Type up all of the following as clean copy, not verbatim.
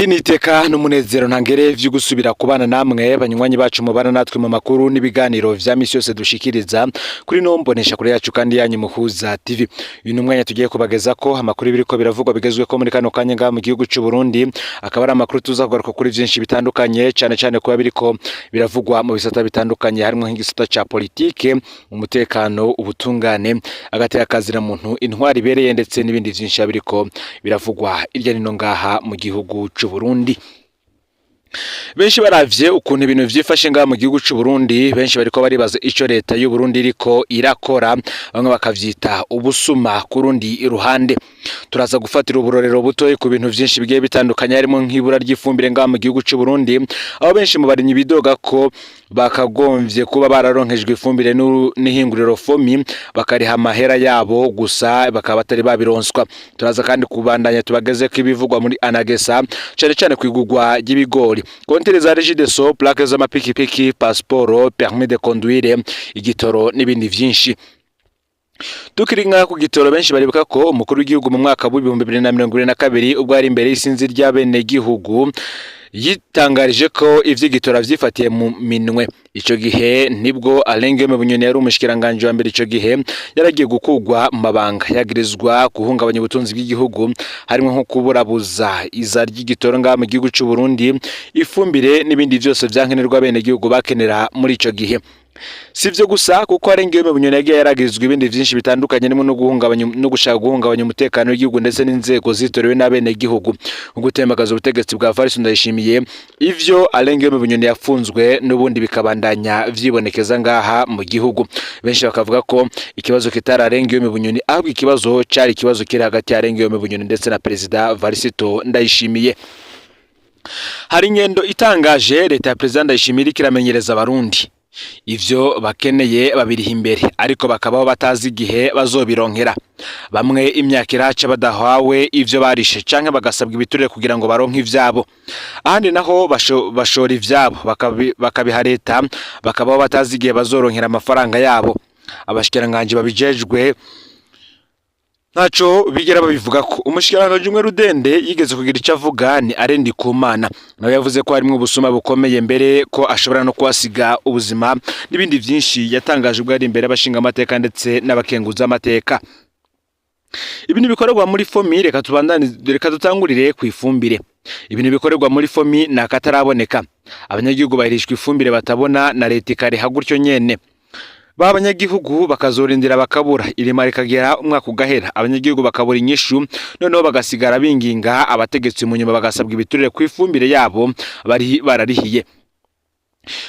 Niteka n'umunezero ntangere vyo gusubira kubana namwe, banywanyi bacu mubana natwe mu makuru n'ibiganiro vya misi yose dushikiriza kuri no mbonesha kure yacu kandi yanyu Muhuza TV. Uyu ni umwanya tugiye kubageza ko amakuru biriko biravugwa bigezweko muri kano kanya ngaha mu gihugu c'u Burundi, akaba ari amakuru tuza kugaruka kuri vyinshi bitandukanye, cane cane kuba biriko biravugwa mu bisata bitandukanye, harimwo nk'igisata ca politike, umutekano, ubutungane, agateka kazina muntu, intwari ibereye, ndetse n'ibindi vyinshi biriko biravugwa irya nino ngaha mu gihugu c'u Burundi. Benshi baravye ukuntu ibintu vyifashe ngaha mu gihugu c'u Burundi, benshi bariko baribaza ico leta y'u Burundi iriko irakora, bamwe bakavyita ubusuma. Ku rundi ruhande, turaza gufatira uburorero butoyi ku bintu vyinshi bigiye bitandukanye, harimo nk'ibura ry'ifumbire ngaha mu gihugu c'u Burundi, aho benshi mu barimyi bidoga ko bakagomvye kuba bararonkejwe ifumbire n'ihinguriro FOMI, bakariha amahera yabo gusa, bakaba batari babironswa. Turaza kandi kubandanya tubageze ko ibivugwa muri ANAGESSA, cane cane kwigurwa ry'ibigori, compteur za REGIDESO, plaque z'amapikipiki, passeport, permis de conduire, igitoro n'ibindi vyinshi. Tukiri nka ku gitoro, benshi baribuka ko umukuru w'igihugu mu mwaka w'2022, ubwo ari imbere y'isinzi ry'abenegihugu, yitangarije ko ivy'igitoro avyifatiye mu minwe. Ico gihe nibwo Alain Guillaume Bunyoni yari umushikiranganje wa mbere ico gihe yaragiye gukugwa mu mabanga, yagirizwa guhungabanya ubutunzi bw'igihugu, harimwo nko kuburabuza iza ry'igitoro ngaha mu gihugu c'u Burundi, ifumbire n'ibindi vyose vyankenerwa abenegihugu bakenera muri ico gihe. Si ivyo gusa, kuko Alain Guillaume Bunyoni yagiye yaragirizwa ibindi vyinshi bitandukanye, harimo no guhungabanya no gushaka guhungabanya umutekano w'igihugu ndetse n'inzego zitorewe n'abenegihugu, nko gutembagaza ubutegetsi bwa Evariste Ndayishimiye. Ivyo Alain Guillaume Bunyoni yafunzwe n'ubundi bikabandanya vyibonekeza ngaha mu gihugu. Benshi bakavuga ko ikibazo kitari Alain Guillaume Bunyoni, ahubwo ikibazo cari ikibazo kiri hagati ya Alain Guillaume Bunyoni ndetse na Perezida Evariste Ndayishimiye. Hari ingendo itangaje leta ya Perezida Ndayishimiye iriko iramenyereza abarundi: ivyo bakeneye babiriha imbere, ariko bakabaho batazi igihe bazobironkera. Bamwe imyaka iraca badahawe ivyo barishe, canke bagasabwa ibiturire kugira ngo baronke ivyabo. Ahandi naho bashora ivyabo bakabiha leta, bakabaho batazi igihe bazoronkera amafaranga yabo. Abashikiranganji babijejwe ntaco bigera babivuga ko. Umushikiranganji umwe rudende yigeze kugira ico avuga ni Alain Ndikumana, nawe yavuze ko harimwo ubusuma bukomeye, mbere ko ashobora no kuhasiga ubuzima, n'ibindi vyinshi yatangaje ubwo yari imbere y'abashinga amateka ndetse n'abakenguza amateka. Ibintu bikorerwa muri FOMI, reka tubandane, reka dutangurire ku ifumbire. Ibintu bikorerwa muri FOMI ni akataraboneka. Abanyagihugu bahirishwa ifumbire batabona, na leta ikariha gutyo nyene. Ba abanyagihugu bakazorindira bakabura, irima rikagera, umwaka ugahera, abanyagihugu bakabura inyishu, noneho bagasigara binginga abategetsi, mu nyuma bagasabwa ibiturire ku ifumbire yabo bari bararihiye.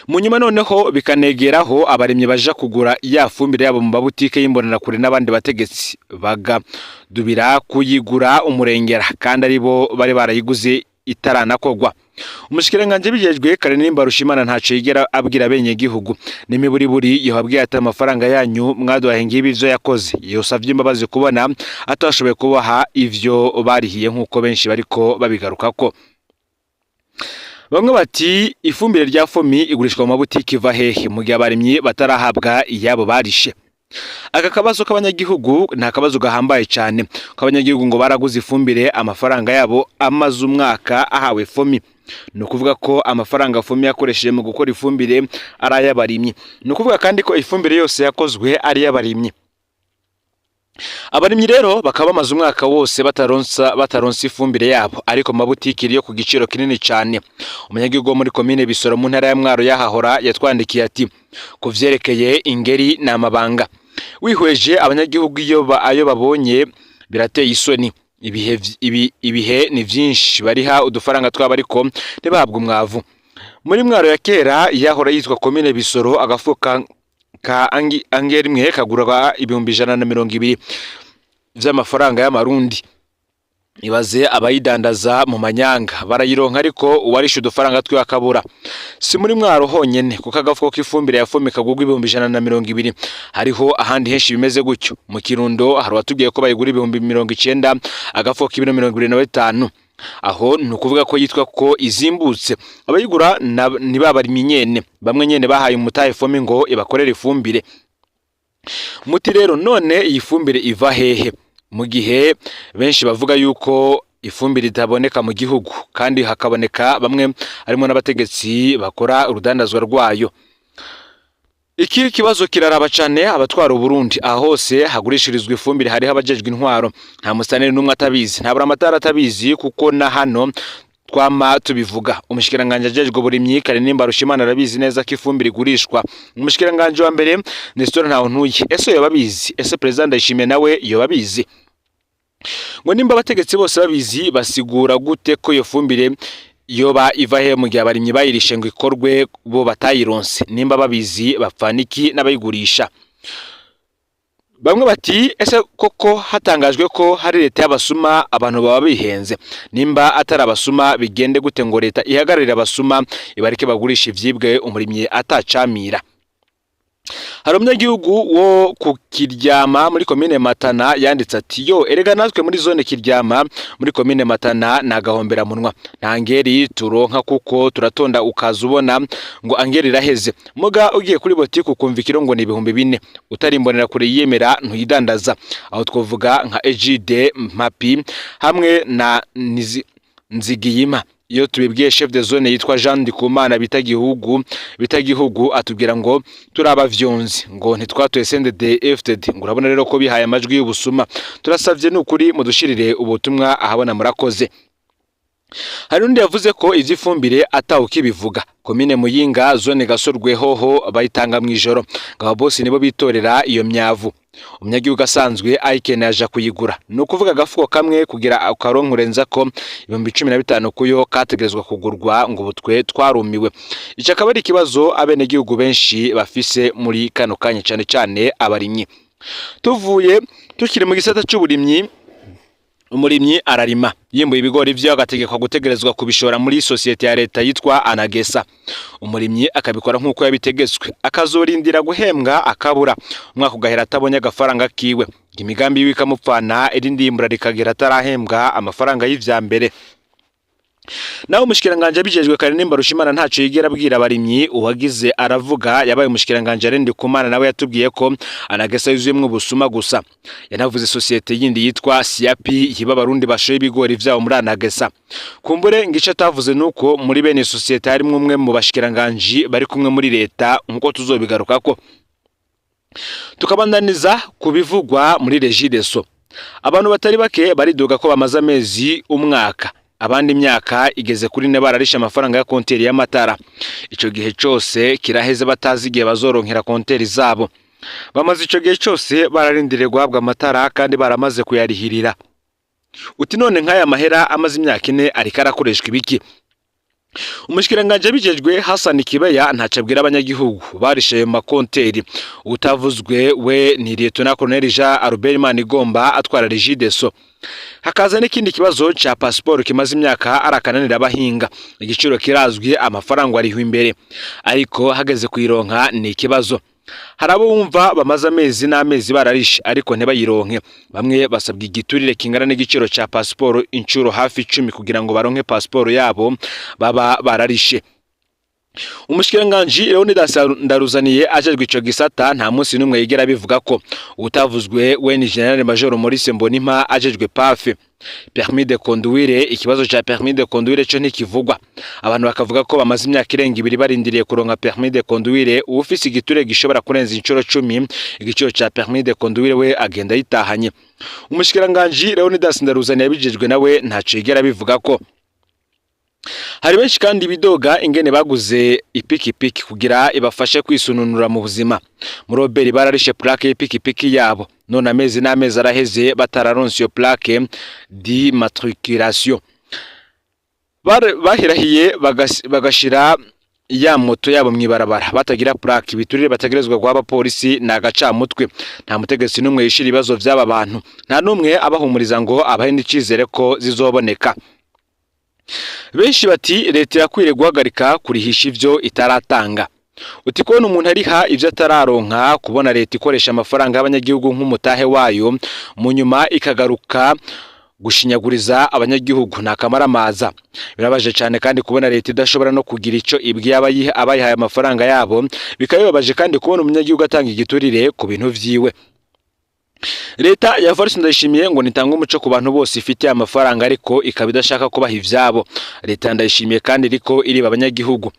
Mu nyuma noneho bikanegeraho abarimyi baja kugura ya fumbire yabo mu mabutike y'imbonerakure n'abandi bategetsi, bagadubira kuyigura umurengera kandi ari bo bari barayiguze itaranakogwa. Umushikiranganji bijejwe Karine Mbarushimana ntaco yigera abwira abenegihugu. N'imiburiburi yohabwiye ati: "Amafaranga yanyu mwaduhaye ngibi ivyo yakoze." Yosavye imbabazi kubona atashoboye kubaha ivyo barihiye, nk'uko benshi bariko babigarukako. Bamwe bati: "Ifumbire rya FOMI igurishwa mu mabutiki iva hehe mu gihe abarimyi batarahabwa iyabo barishe?" Aka kabazo k'abanyagihugu ni akabazo gahambaye cyane, ko abanyagihugu ngo baraguze ifumbire amafaranga yabo amaze umwaka ahawe FOMI. Ni ukuvuga ko amafaranga FOMI yakoresheje mu gukora ifumbire ari ay'abarimyi. Ni ukuvuga kandi ko ifumbire yose yakozwe ari iy'abarimyi. Abarimyi rero bakaba bamaze umwaka wose bataronsa ifumbire yabo, ariko mu mabutiki iri yo ku giciro kinini cyane. Umunyagihugu wo muri komine Bisoro mu ntara ya Mwaro yahahora yatwandikiye ati: "Ku vyerekeye ingeri ni amabanga. Wihweje abanyagihugu iyo ayo babonye birateye isoni. Ibihe ni vyinshi bariha udufaranga twabo, ariko ntibahabwe umwavu." Muri Mwaro ya kera yahora yitwa komine Bisoro, agafuka ka engrais rimwe kagurwa 120,000 vy'amafaranga y'amarundi. Ibaze abayidandaza mu manyanga barayironka, ariko uwarishe udufaranga twiwe akabura. Si muri Mwaro honyene, kuko agafuko k'ifumbire ya FOMI kagurwa 120,000. Hariho ahandi henshi bimeze gutyo. Mu Kirundo hari uwatubwiye ko bayigura 90,000 agafuko k'ibiro 25. Aho ni ukuvuga ko yitwa ko izimbutse. Abayigura ni babarimyi nyene, bamwe nyene bahaye umutahe FOMI ngo ibakorere ifumbire. Muti rero none iyi fumbire iva hehe mu gihe benshi bavuga yuko Ifumbire itaboneka mu gihugu kandi hakaboneka bamwe harimo n'abategetsi bakora urudandazwa rwayo. Iki kibazo kiraraba cane abatwara Uburundi. Aho hose hagurishirizwa ifumbire hariho abajejwe intwaro. Nta musitanteri n'umwe atabizi, nta buramatari atabizi, kuko na hano twama tubivuga. Umushikiranganji ajejwe uburimyi Karinimba Rushimana arabizi neza ko ifumbire igurishwa. Umushikiranganji wa mbere Nestor Ntawontuye, ese yoba abizi? Ese Perezida Ndayishimiye nawe yoba abizi? Ngo nimba abategetsi bose babizi, basigura gute ko iyo fumbire yoba iva he mu gihe abarimyi bayirishe ngo ikorwe bo batayironse? Nimba babizi, bapfana iki n'abayigurisha? Bamwe bati: "Ese koko hatangajwe ko hari leta y'abasuma, abantu baba bihenze? Nimba atari abasuma, bigende gute ngo leta ihagararire abasuma, ibareke bagurisha ivyibwe umurimyi atacamira?" Hari umunyagihugu wo ku Kiryama muri komine Matana yanditse ati: "Yo, erega natwe muri zone Kiryama muri komine Matana ni agahomberamunwa. Nta ngeri turonka kuko turatonda, ukaza ubona ngo angeri iraheze, muga ugiye kuri botike ukumva ikiro ngo ni 4000. Utarimbonera kure yiyemera ntuyidandaza." Aho twovuga nka Egide Mpapi hamwe na Nzigiyima. Iyo tubibwiye chef de zone yitwa Jean Ndikumana bita Gihugu, atubwira ngo turi abavyonzi, ngo ntitwatoye CNDD FDD, ngo urabona rero ko bihaye amajwi y'ubusuma. Turasavye nukuri mudushirire ubutumwa ahabona, murakoze. Hari undi yavuze ko ivy'ifumbire atawukibivuga. Komine Muyinga, zone Gasorwe, hoho bayitanga mw'ijoro, ngo ababosi nibo bitorera iyo myavu. Umunyagihugu asanzwe ayikeneye aja kuyigura, ni ukuvuga agafuko kamwe kugira akaronka urenza ko 15,000 kuyo kategerezwa kugurwa. Ngo ubu twe twarumiwe. Ico akaba ari ikibazo abenegihugu benshi bafise muri kano kanya, cane cane abarimyi. Tuvuye tukiri mu gisata c'uburimyi, umurimyi ararima, yimbuye ibigori vyiwe agategekwa gutegerezwa kubishora muri sosiyete ya leta yitwa Anagesa. Umurimyi akabikora nk'uko yabitegetswe, akazorindira guhembwa akabura, umwaka ugahera atabonye agafaranga kiwe, imigambi yiwe ikamupfana, irindi yimbura rikagera atarahembwa amafaranga y'ivya mbere. Naho umushikiranganji abijejwe Karinimba Rushimana ntaco yigera abwira abarimyi, uwagize aravuga yabaye umushikiranganji Alain Kumana, nawe yatubwiye ko Anagesa yuzuyemwo ubusuma gusa. Yanavuze sosiyete yindi yitwa Siapi yiba abarundi bashoye ibigori vyabo muri Anagesa. Kumbure ngico atavuze nuko muri bene sosiyete harimwo umwe mu bashikiranganji bari kumwe muri leta, nkuko tuzobigarukako. Tukabandaniza ku bivugwa muri Regideso. Abantu batari bake baridoga ko bamaze amezi, umwaka, abandi imyaka igeze kuri 4 bararisha amafaranga ya konteri y'amatara. Ico gihe cose kiraheze batazi igihe bazoronkera konteri zabo. Bamaze ico gihe cose bararindiriye guhabwa amatara kandi baramaze kuyarihirira. Uti: "None nk'aya mahera amaze imyaka 4 ariko arakoreshwa ibiki?" Umushikiranganji abijejwe Hassan Kibeya ntaco abwira abanyagihugu barishe ayo makonteri. Utavuzwe we ni Lieutenant Colonel Jean Albert Manigomba atwara Regideso. Hakaza n'ikindi kibazo ca pasiporo kimaze imyaka arakananira abahinga. Igiciro kirazwi, amafaranga arihwa imbere, ariko hageze kuyironka ni ikibazo. Hari abo wumva bamaze amezi n'amezi bararishe ariko ntibayironke. Bamwe basabwa igiturire kingana n'igiciro ca pasiporo incuro hafi 10 kugira ngo baronke pasiporo yabo baba bararishe. Umushikiranganji Leonidas Ndaruzaniye ajejwe ico gisata nta munsi n'umwe yigera abivuga ko. Utavuzwe we ni General Major Maurice Mbonimpa ajejwe PAF, permis de conduire. Ikibazo ca permis de conduire co ntikivugwa. Abantu bakavuga ko bamaze imyaka irenga 2 barindiriye kuronka permis de conduire. Uwufise igiturire gishobora kurenza incuro 10 igiciro ca permis de conduire we agenda yitahanye. Umushikiranganji Leonidas Ndaruzaniye abijejwe nawe ntaco yigera abivuga ko. Hari benshi kandi bidoga ingene baguze ipikipiki kugira ibafashe kwisununura mu buzima. Muri OBR bararishe plaque y'ipikipiki yabo, none amezi n'amezi araheze batararonse iyo plaque d'immatriculation. Bahirahiye bagashira ya moto yabo mw'ibarabara batagira plaque. Ibiturire bategerezwa guha abapolisi ni agacamutwe. Nta mutegetsi n'umwe yishira ibibazo vy'aba bantu, nta n'umwe abahumuriza ngo abahe n'icizere ko zizoboneka. Benshi bati leta irakwiriye guhagarika kurihisha ivyo itaratanga. Uti kubona umuntu ariha ivyo atararonka, kubona leta ikoresha amafaranga y'abanyagihugu nk'umutahe wayo, mu nyuma ikagaruka gushinyaguriza abanyagihugu, ni akamaramaza. Birabaje cyane kandi kubona leta idashobora no kugira ico ibwiye abayihaye amafaranga yabo. Bikaba bibabaje kandi kubona umunyagihugu atanga igiturire ku bintu vyiwe. Leta ya Evariste Ndayishimiye ngo nitanga umuco ku bantu bose ifitiye amafaranga, ariko ikaba idashaka kubaha ivyabo. Leta ya Ndayishimiye kandi iriko iriba abanyagihugu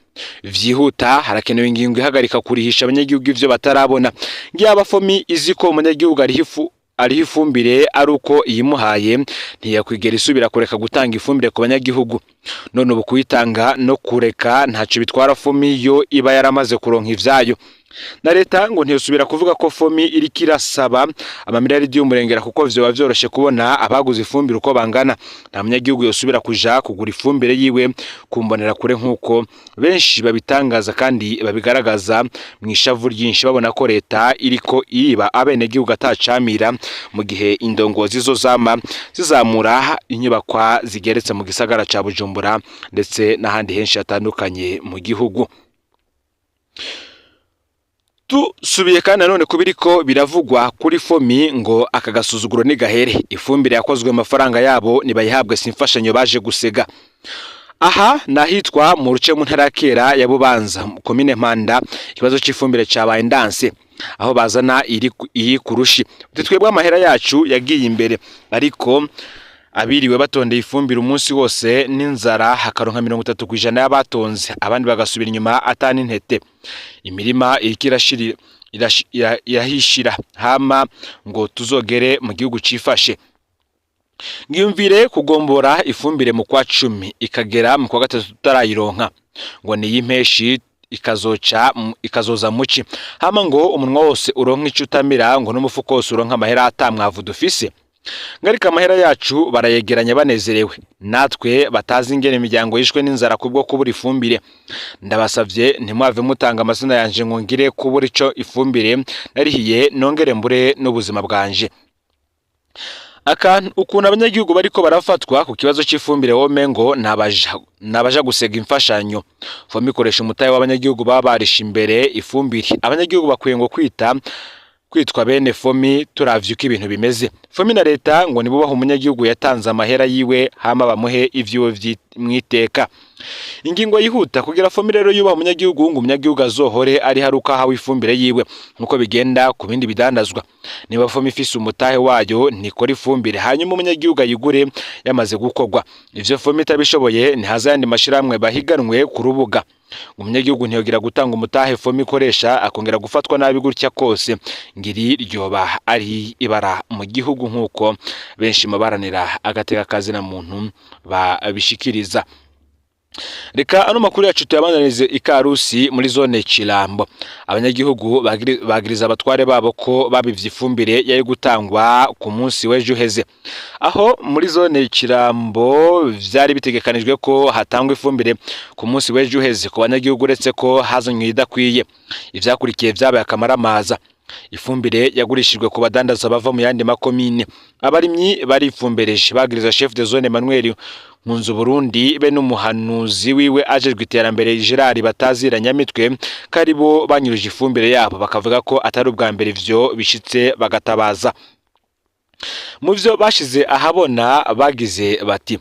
vyihuta. Harakenewe ingingo ihagarika kurihisha abanyagihugu ivyo batarabona. Ngiyaba FOMI izi ko umunyagihugu ariho ifu ariho ifumbire ari uko iyimuhaye, ntiyakwigera isubira kureka gutanga ifumbire ku banyagihugu. None ubu kuyitanga no kureka ntaco bitwara FOMI, yo iba yaramaze kuronka ivyayo. Na leta ngo ntiyosubira kuvuga ko FOMI iriko irasaba amamiliyaridi y'umurengera, kuko vyoba vyoroshe kubona abaguze ifumbire uko bangana. Nta munyagihugu yosubira kuja kugura ifumbire yiwe kumbonera kure, nk'uko benshi babitangaza kandi babigaragaza mw'ishavu ryinshi, babona ko leta iriko iriba abenegihugu atacamira, mu gihe indongozi zo zama zizamura inyubakwa zigeretse mu gisagara ca Bujumbura ndetse n'ahandi henshi hatandukanye mu gihugu. Tusubiye kandi nanone kubiriko biravugwa kuri FOMI, ngo aka gasuzuguro ni gahere. Ifumbire yakozwe mu mafaranga yabo nibayihabwe, si imfashanyo baje gusega. Aha nahitwa mu ruce mu ntara ya kera ya Bubanza, komine Mpanda. Ikibazo c'ifumbire cabaye ndanse, aho bazana iri kurushi. Uti twebwe amahera yacu yagiye imbere, ariko abiriwe batondeye ifumbire umunsi wose n'inzara hakaronka 30% y'abatonze, abandi bagasubira inyuma atani intete. Imirima iriko irahishira, hama ngo tuzogere mu gihugu cifashe. Ngiyumvire kugombora ifumbire mu kwa 10 ikagera mu kwa gatatu tutarayironka, ngo ni iy'impeshi ikazoca ikazoza muci, hama ngo umunwa wose uronka ico utamira, ngo n'umufuko wose uronka amahera atamwavu dufise. Ngarika amahera yacu barayegeranya banezerewe, natwe batazi ingene imiryango yishwe n'inzara kubwo kubura ifumbire. Ndabasavye ntimwave mutanga amazina yanje ngo ngire kubura ico ifumbire narihiye, nongere mbure n'ubuzima bwanje. Akantu ukuntu abanyagihugu bariko barafatwa ku kibazo c'ifumbire, womengo nabaja gusega imfashanyo. FOMI ikoresha umutahe w'abanyagihugu baba barisha imbere ifumbire. Abanyagihugu bakwiye ngo kwitwa bene FOMI. Turavye uko ibintu bimeze, FOMI na leta ngo nibubaha umunyagihugu yatanze amahera yiwe, hama bamuhe ivyiwe mwiteka. Ingingo yihuta kugira FOMI rero yubaha umunyagihugu, ngo umunyagihugu azohore ari haruka ahawe ifumbire yiwe nkuko bigenda ku bindi bidandazwa. Niba FOMI ifise umutahe wayo, ntikora ifumbire hanyuma umunyagihugu ayigure yamaze gukorwa. Ivyo FOMI itabishoboye, ntihaza ayandi mashirahamwe bahiganwe ku rubuga. Umunyagihugu ntiyogira gutanga umutahe FOMI ikoresha akongera gufatwa nabi gutya kose. Ngiri ryoba ari ibara mu gihugu, nk'uko benshi mu baharanira agateka kazina muntu babishikiriza. Reka ano makuru yacu tuyabandanirize ikarusi muri zone Kirambo. Abanyagihugu bagiriza abatware babo ko babivye ifumbire yari gutangwa ku munsi w'ejo uheze. Aho muri zone Kirambo vyari bitegekanijwe ko hatangwa ifumbire ku munsi w'ejo uheze ku banyagihugu, uretse ko hazanywe idakwiye. Ivyakurikiye vyabaye akamaramaza. Ifumbire yagurishijwe ku badandaza bava mu yandi makomine. Abarimyi barifumbereje, bagiriza chef de zone Emmanuel Nkunzu Burundi be n'umuhanuzi wiwe ajejwe iterambere Gerard Batazira Nyamitwe ko aribo banyuruje ifumbire yabo, bakavuga ko atari ubwa mbere ivyo bishitse, bagatabaza. Mu vyo bashize ahabona bagize bati: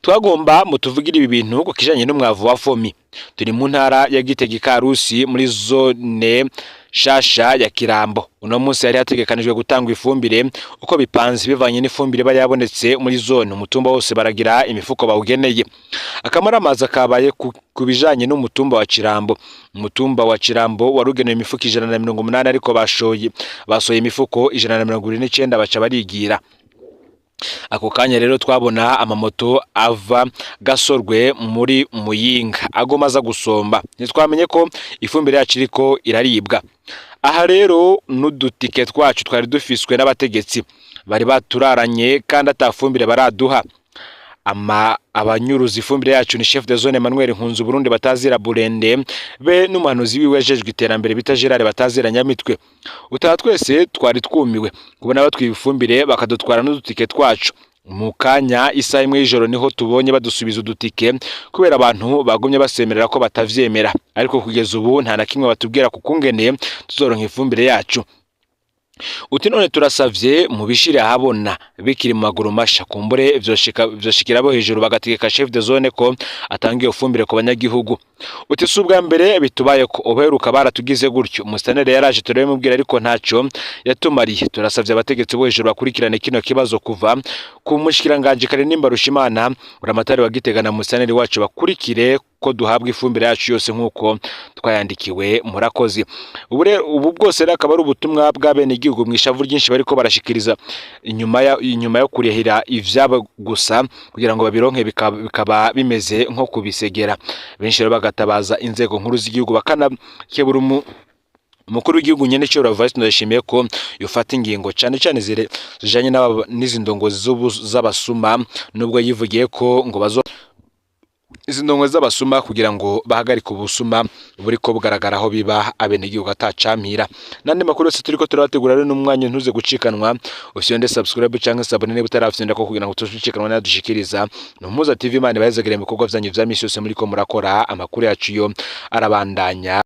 "Twagomba mutuvugire ibi bintu ku kijanye n'umwavu wa FOMI. Turi mu ntara ya Gitega, Ikarusi, muri zone shasha ya Kirambo. Uno munsi yari hategekanijwe gutangwa ifumbire uko bipanze, bivanye n'ifumbire iba yabonetse muri zone. Umutumba wose baragira imifuko bawugeneye. Akamaramaza kabaye ku bijanye n'umutumba wa Kirambo. Umutumba wa Kirambo warugenewe imifuko 180, ariko basoye imifuko 179, baca barigira. Ako kanya rero twabona amamoto ava Gasorwe muri Muyinga agoma aza gusomba, ntitwamenye ko ifumbire yacu iriko iraribwa. Aha rero n'udutike twacu twari dufiswe n'abategetsi bari baturaranye kandi atafumbire baraduha. Ama abanyuruza ifumbire yacu ni chef de zone Emmanuel Nkunzu Burundi Batazira Burende be n'umuhanuzi wiwe ajejwe iterambere bita Gerard Batazira Nyamitwe. Utaha twese twari twumiwe kubona batwiba ifumbire bakadutwara n'udutike twacu. Mu kanya isaha 1 y'ijoro niho tubonye badusubiza udutike, kubera abantu bagumye basemerera ko batavyemera, ariko kugeza ubu nta na kimwe batubwira kukungene tuzoronka ifumbire yacu." Uti none turasavye mubishire ahabona bikiri mu maguru masha, kumbure vyoshikira bo hejuru bagategeka chef de zone ko atanga iyo fumbire ku banyagihugu. Uti si ubwa mbere bitubaye ko ubuheruka baratugize gutyo, umustaneri yaraje turabimubwira ariko ntaco yatumariye. Turasavye abategetsi bo hejuru bakurikirane kino kibazo kuva ku mushikiranganji Karinimba Rushimana, buramatari wa Gitega na mustaneri wacu, bakurikire ko duhabwa ifumbire yacu yose nk'uko twayandikiwe. Murakoze. Ubu rero, ubu bwose rero akaba ari ubutumwa bw'abenegihugu mu ishavu ryinshi bariko barashikiriza inyuma yo kurihira ivyabo gusa kugira ngo babironke, bikaba bimeze nko kubisegera. Benshi rero bagatabaza inzego nkuru z'igihugu, bakanakebura umukuru w'igihugu nyene cyo Evariste Ndayishimiye ko yofata ingingo cane cane zijanye n'izi ndongozi z'abasuma, nubwo yivugiye ko ngo bazo izi ndongo z'abasuma kugira ngo bahagarike ubusuma buriko bugaragara aho biba abenegihugu atacampira. N'andi makuru yose turiko turabategura rero n'umwanya, ntuze gucikanwa. Ufyonde subscribe canke s'abonner niba utarafyonda ko kugira ngo tuzucikanwa n'adushikiriza. Ni Umuhuza TV. Imana ibahezagire mu bikorwa vyanyu vya misi yose muriko murakora. Amakuru yacu yo arabandanya.